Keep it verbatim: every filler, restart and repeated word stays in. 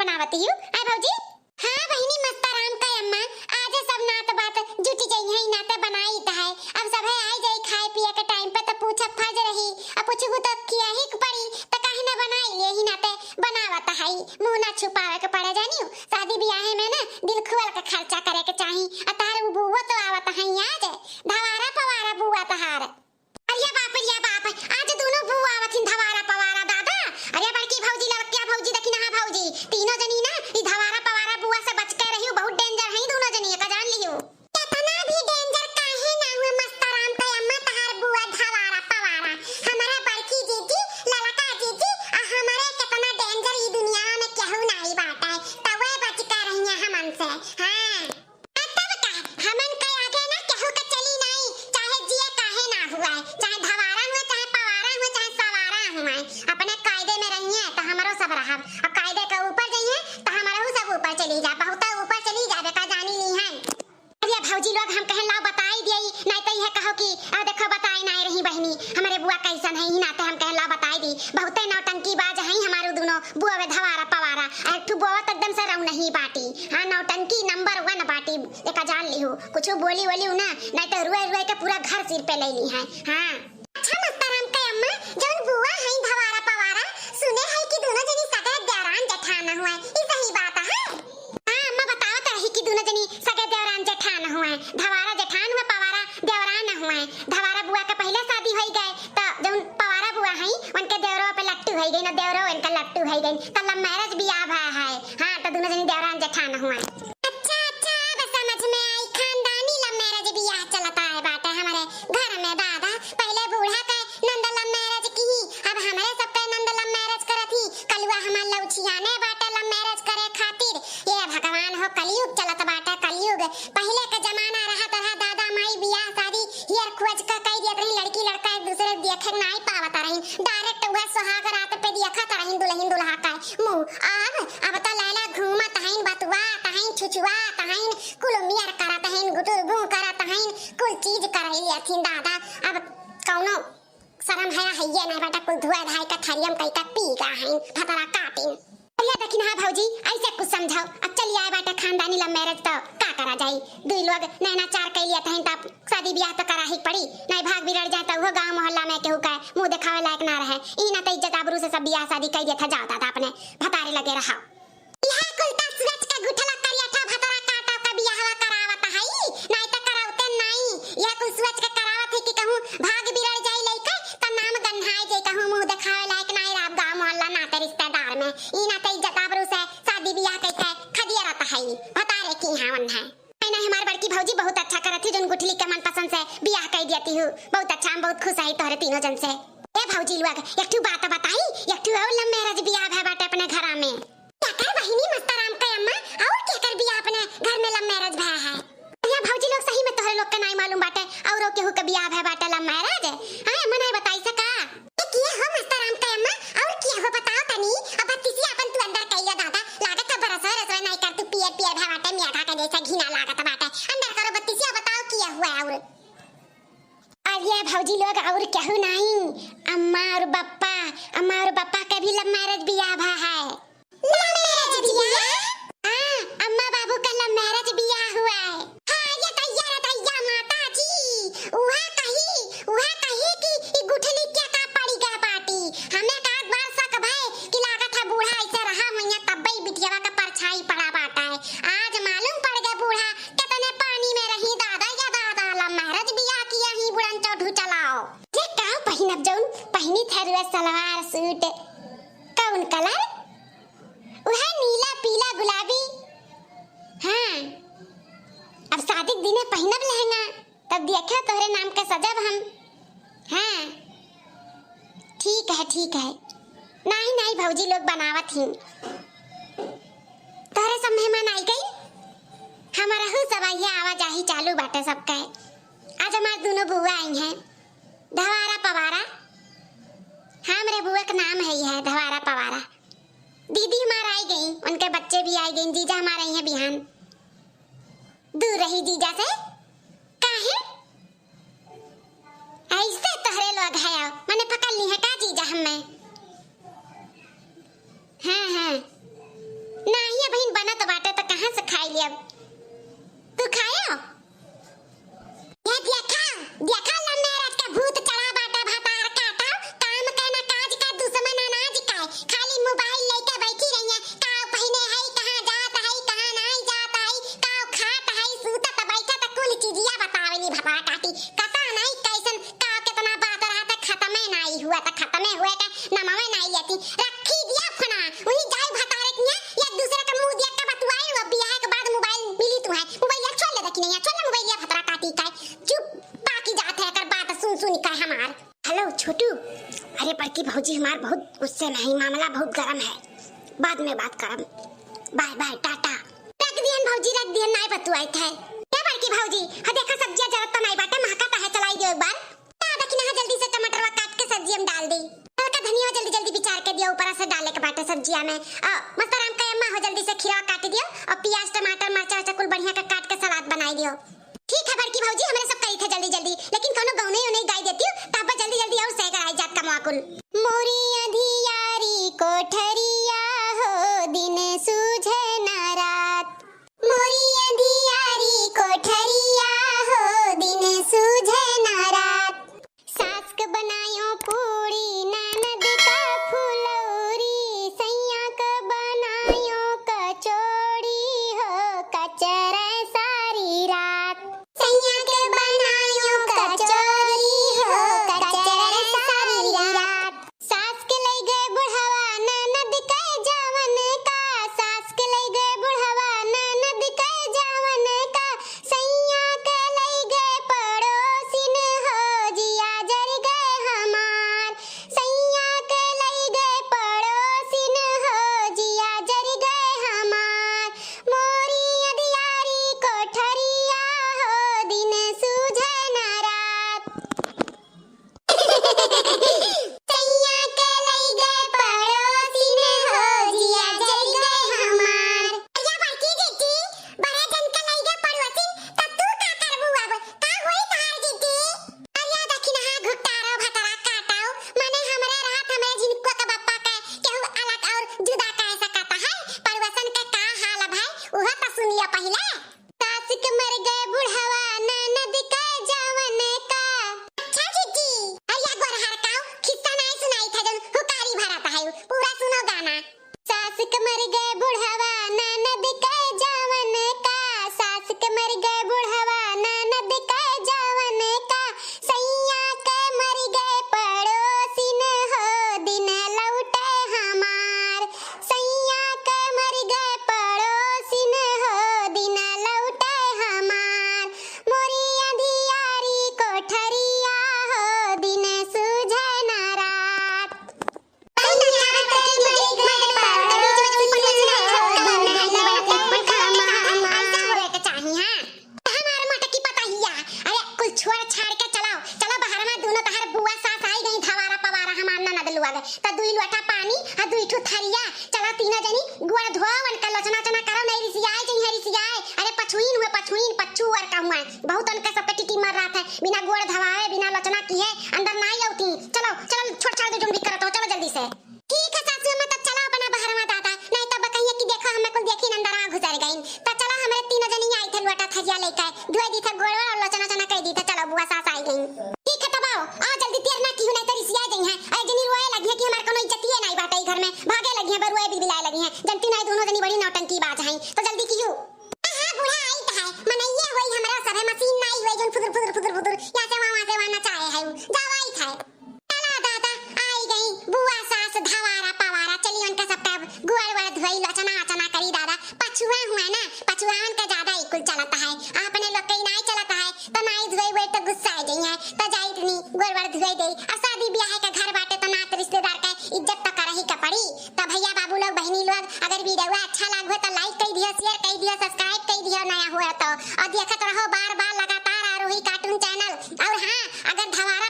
बनावती हूँ। आय भौजी? हाँ बहिनी, मस्ताराम का अम्मा, आज सब नात बात जुटि जइहैं, नाते बनाइत है। अब सभे आइ जाई खाए पिए के टाइम पे, त पूछब फर्ज रही। अब पूछबू त खियाही के पड़ी, त काहे ना बनाई लेही, नाते बनावत है। मुँह ना छुपावे के पड़े, जानियो। शादी बियाहे में ना दिल खुआल के खर्चा करे के चाही। आ तहार उ बुआ तो आवत है आज, धवारा पवारा बुआ तहार। अरे बाप रे बाप, आज दुनो बुआ आवथिन धवारा पवारा दादा। अरे बड़की भौजी, लड़किया भौजी, दखिनहा भौजी, तीनों जनी ना ई धवारा पवारा बुआ से बच के रहियो, बहुत danger है दुनो जनी, एका जान लियो। केतना भी danger काहे ना हुए मस्ताराम के अम्मा, तहार बुआ धवारा पवारा। हमारे बड़की जीजी, ललका जीजी, आ हमारे केतना danger ई दुनिया में केहू नाई बाटे, तवे बच के रहिया हमन से। हाँ। आ तब का, हमन के आगे ना केहू के चली नाई, चाहे जिए काहे ना हुए, चाहे धवारा हुए, चाहे पवारा हुए, चाहे सवारा हुए, अपने कायदे में रहिए त हमरो सब रहब। अब कायदे के ऊपर जइहे त हमरहू सब ऊपर चली जा, बहुते ऊपर चली जाबे का जानी ली हैं। अरे भौजी लोग, हम कहेन लाओ बताई दिए, नाई त इहे कहो कि आ देखो बताई नाई रही बहिनी, हमरे बुआ कैसन है, ई नाते हम कहेन लाओ बताई दी। बहुते नौटंकी बाज है हमारू दुनो बुआ वे धवारा पवारा। आ एक ठू बुआ त एकदम से रऊ नहीं बाटी। हाँ, नौटंकी number one बाटी, एका जान लिहू। कुछ बोली वोली ना, नाई त रुए रुए के पूरा घर सिर पे ले ली है। हाँ। अच्छा मस्ताराम के अम्मा, जौन बुआ है धवारा पवारा, सुने है कि दुनो जनी सगे देवरान जेठान हुए, ई सही बात है? हाँ अम्मा, बतावत रही कि दुनो जनी सगे देवरान जेठान हुए, धवारा जेठान हुए, पवारा देवरान हुए। धवारा बुआ के पहिले शादी होई गए, त जौन पवारा बुआ है, उनके देवरो पे लट्टू होई गई ना, देवरो इनका लट्टू होई गई, त love marriage बियाह भा है। हाँ, त दुनो जनी देवरान जेठान हुए। अच्छा, अच्छा, अब समझ में आई, खानदानी love marriage बियाह चलता है बाटे हमरे घर में दादा। पहिले बूढ़ा के नंद love marriage की, अब हमरे सबके नंद love marriage करत ही। कलुआ हमार लौछियाने बाटे love marriage करे खातिर। ये भगवान हो, कलयुग चलत बाटे, कलयुग। पहिले के जमाना रहत रहा दादा, माई बियाह शादी हियर खोज के कई दियत रही, लड़की लड़का एक दूसरे देखे नाई पावत रही, direct उहे सुहाग रात पे देखत रही दुल्हन दुल्हा का मुंह। अब, अब त लैला घूमत हईन, बतुआत हईन, छुछुआत हईन, कुल मियर करत हईन, गुटुर गुं करत हईन, कुल चीज करई लेथिन दादा। अब कौनो शरम हया हइये नाई बाटे, कुल धुआ धाई के थरियम कई के पी गा हईन, भतरा काटिन। अरे दखिनहा भौजी, ऐसे कुछ समझाओ। अब चली आए बाटे खानदानी love marriage, तो का करा जाई? दुई लोग नैना चार कई लिया तहिन, तब शादी बियाह तो करा ही पड़ी, नाई भाग बिगड़ जाए तो वो गांव मोहल्ला में केहू का मुंह देखावे लायक ना रहे। ई ना तो इज्जत आबरू से सब बियाह शादी कई दिया था। जाओ दादा, अपने भतारे लगे रहा। इहे कुल त सूरज के गुठला करिया ठा भतरा काटा का बियाहवा करावत हई, नाई त करावते नाई। इहे कुल सूरज के करावत है कि कहूँ भाग बिगड़ जाई लइके, त नाम गन्हाए जाई, कहूँ मुंह देखावे लायक नाई रहा गांव मोहल्ला नाते रिश्तेदार में। ई नाते इज्जत आबरू से शादी बियाह कइके खदिया रहत हई, भतारे की हाँ वन है। नहीं, नहीं, हमार बड़की भौजी बहुत अच्छा करत ही, जोन गुठली के मनपसंद से बियाह कई दियती हूँ। बहुत अच्छा, हम बहुत खुश हई तोहरे तीनों जन से। ए भौजी लोग, एक ठू बात बताई, एक ठू और love marriage बियाह भय बाटे अपने घरा में। केकर बहिनी मस्ताराम के अम्मा, और केकर बियाह अपने घर में love marriage भय है? अरे भौजी लोग, सही में तोहरे लोग के नाई मालूम बाटे, औरो केहू के बियाह भय बाटे love marriage? हाँ, अम्मा नाई बताई सका? ए, किया हो मस्ताराम के अम्मा, और किया हो बताओ तनी? अब बत्तीसी अपन तू अंदर कइला दादा, लागत है बरसों रसोई नाई कर तू पियर पियर भय बाटे, मियाघा के जैसा घिना लागत बाटे। अंदर करो बत्तीसी, अब बताओ किया हुआ और? अरे भौजी लोग, और केहू नाई, अम्मा और बप्पा, अम्मा और बप्पा के भी love marriage बियाह भा है। Love marriage बियाह? हाँ, अम्मा बाबू का love marriage बियाह हुआ है। हाँ, ये दैया रे दैया माता जी, उहा कही, उहा कही कि ई गुठली के का पड़ी गए बाटी। हमें का एक बार शक भय कि लागत है बूढ़ा ऐसे रहा हुइया, तब्बे ई बिटियावा का परछाई पड़ा बाटा है। आज मालूम पड़ गए बूढ़ा कितने पानी में रही दादा या दादा, love marriage बियाह किया ही बुढ़न चौधू चलाओ। जे का पहिनब जौन पहिनी थरुआ सलवार सूट, कौन colour? उहे नीला, पीला, गुलाबी। हाँ, अब शादी के दिने पहिनब लहंगा, तब देखा तोहरे नाम के सजब हम। हाँ, ठीक है, ठीक है। नाई, नाई, भौजी लोग बनावत ही। तोहरे सब मेहमान आई गई, हमारहू सब आइए, आवाजाही चालू बाटे सबके। आज हमार दुनो बुआ आई हैं, धवारा पवारा। हमरे बुआ के नाम है यह धवारा पवारा। दीदी हमार आई गई, उनके बच्चे भी आई गई, जीजा हमार आई हैं बिहान। दूर रही जीजा से। काहे? ऐसे तोहरे लोग है, मने पकड़ ली है का जीजा हमें? हाँ, हाँ। रखी दिया फोना, वही जाई भतारे किया, या दूसरे का मुंह देख के बतुआई, अब बियाह के बाद मोबाइल मिली तू है, मोबाइल या छोड़ ले, देखी नहीं है, छोड़ ले मोबाइल या भतरा काटी का, चुप पाकी जात है, कर बात सुन सुन का हमार। हेलो छोटू, अरे बड़की भौजी हमार बहुत गुस्से में है, मामला बहुत गरम है, बाद में बात करब, बाय बाय टाटा। रख दिहन भौजी, रख दिहन, नाई बतुआई थे। ए बड़की भौजी, ह देखा सब्जिया जरत तो नाई बाटे, महका तो है, चलाई दियो एक बार। आ देखी ना, जल्दी से टमाटरवा काट के सब्जी में डाल दी। हल्का धनिया जल्दी जल्दी बिचार के दियो, ऊपर से डाले के बाटे सब्जिया में। आ, मस्तराम का अम्मा हो, जल्दी से खीरा काट दियो और प्याज, टमाटर, मरचा, उरचा कुल बढ़िया का काट के सलाद बनाई दियो। ठीक है बड़की भौजी, हमरे सब करी थे जल्दी जल्दी, लेकिन कोनो गौने उन्हें गाई देती हूँ, तब जल्दी जल्दी और सह कराई जात का मुआकुल। मोरी अंधियारी कोठरिया हो, दिन सूझे ना रात। मोरी अंधियारी कोठरिया हो, दिन सूझे ना रात। सास के बनायो पूड़ी, ननद का फुलौरी, सैया के बनायो कचौड़ी हो, कचरे सारी रात। सैया के बनायो कचौड़ी हो, कचरे सारी रात। सास के लई गए बुढ़वा, ननद के जवन का। सास के लई गए बुढ़वा, ननद के जवन का। सैया के लई गए पड़ोसिन हो, जिया जर गए हमार। सैया के लई गए पड़ोसिन हो, जिया जर गए हमार। मोरी अंधियारी कोठरिया हो, दिन सूझे ना रात। सैया के लई गए पड़ोसिन हो, जिया जर गए हमार। या बड़की जीजी, बड़े जन के लई गए पड़ोसिन, त तू का करबू अब? का होई तहार जीजी? अरे या देखी ना, हाँ, घुट्टारो भतरा काटाओ, मने हमरे रहत हमरे झिनकुआ के बप्पा के केहू अलग और जुदा कह सकता है? पड़ोसन के का हाल अब है, उहो तो सुनियो पहिले। सास के मर गए बुढ़वा, ननद के जवन का। अच्छा जीजी, अरे या गोरहर काऊ, खिस्सा नाई सुनाई था जौन हुकारी भरत है, पूरा सुनो गाना। सास के मर गए बुढ़वा, ननद के जवन का। सास के मर गए बुढ़वा, ननद के जवन का। सैया के मर गए पड़ोसिन हो, दिन लौटे हमार। सैया के मर गए पड़ोसिन हो, दिन लौटे हमार। मोरी अंधियारी कोठरिया हो, दिन सूझे ना रात। ऐसा होवे के चाही, हाँ। हमार मटकी पतहिया, अरे कुल छोड़ छाड़ के चलाओ, चलो बहरवा, दोनों तहार बुआ सास आई गई, धवारा पवारा हमार ननद लोग, त दुई लोटा पानी आ दुई ठो थरिया, चलो तीनों जनी गोड़ धोओ, उनका लोचना ओचना करो, नहीं रिसियाए जइहैं, रिसियाए। अरे पछुइन हुए, पछुइन, पच्छू और का हुए, बहुत उनका सबके टीटी मर रहा था, बिना गोड़ धवावे, बिना लोचना किए अंदर नाई अउती। चलो, चलो, छोड़ छाड़ दो, जोन भी करत हो, चलो जल्दी से। ठीक है सासू अम्मा, तब चला अपना बहरवा दादा, नहीं तब कहिए कि देखो हमें कुल देखी अंदर आ घुसर गई। तब चला हमरे तीनों जनी आई थे लोटा थरिया लेके, धोए दी थे गोड़वा और लोचना चना कह दी थे, चलो बुआ सास आई गई। ठीक है तब आओ, आओ जल्दी, देर ना की हो, नहीं तो रिसिया गई हैं। अरे जनी रोए लगी है कि हमारे कोनो इज्जतिए नहीं बाटे घर में, भागे लगी हैं, बरुए बिलबिलाए लगी हैं, जनती नहीं दोनों जनी बड़ी नौटंकी बाज हैं, तो जल्दी की हो। हाँ, हाँ, बूढ़ा आई तो है, मनइये होई हमरा सभे, मशीन नाई होई जोन फुदुर, फुदुर, फुदुर, फुदुर, या से वहाँ, वहाँ से वहाँ नचाए है, जाओ आई था। चला दादा, आई गई बुआ सास धवारा पवारा, चली उनका सबका गोड़ वड़ धोई, लचना अचना करी दादा। पछुआ हुआ ना, पछुआन का ज्यादा ही कुल चलता है, अपने लोग कहीं नाई चलता है, तो नाई धोई वोई तो गुस्सा आ गई है, तो जाई तनी गोड़ वड़ धोई दे। और शादी ब्याह का घर बाटे तो नात रिश्तेदार का इज्जत तो करही का पड़ी। तो भैया बाबू लोग, बहनी लोग, अगर वीडियो अच्छा लागो तो like कर दियो, share कर दियो, subscribe कर दियो नया हुआ तो, और देखत रहो बार बार लगातार आरोही cartoon channel। और हाँ, अगर धवारा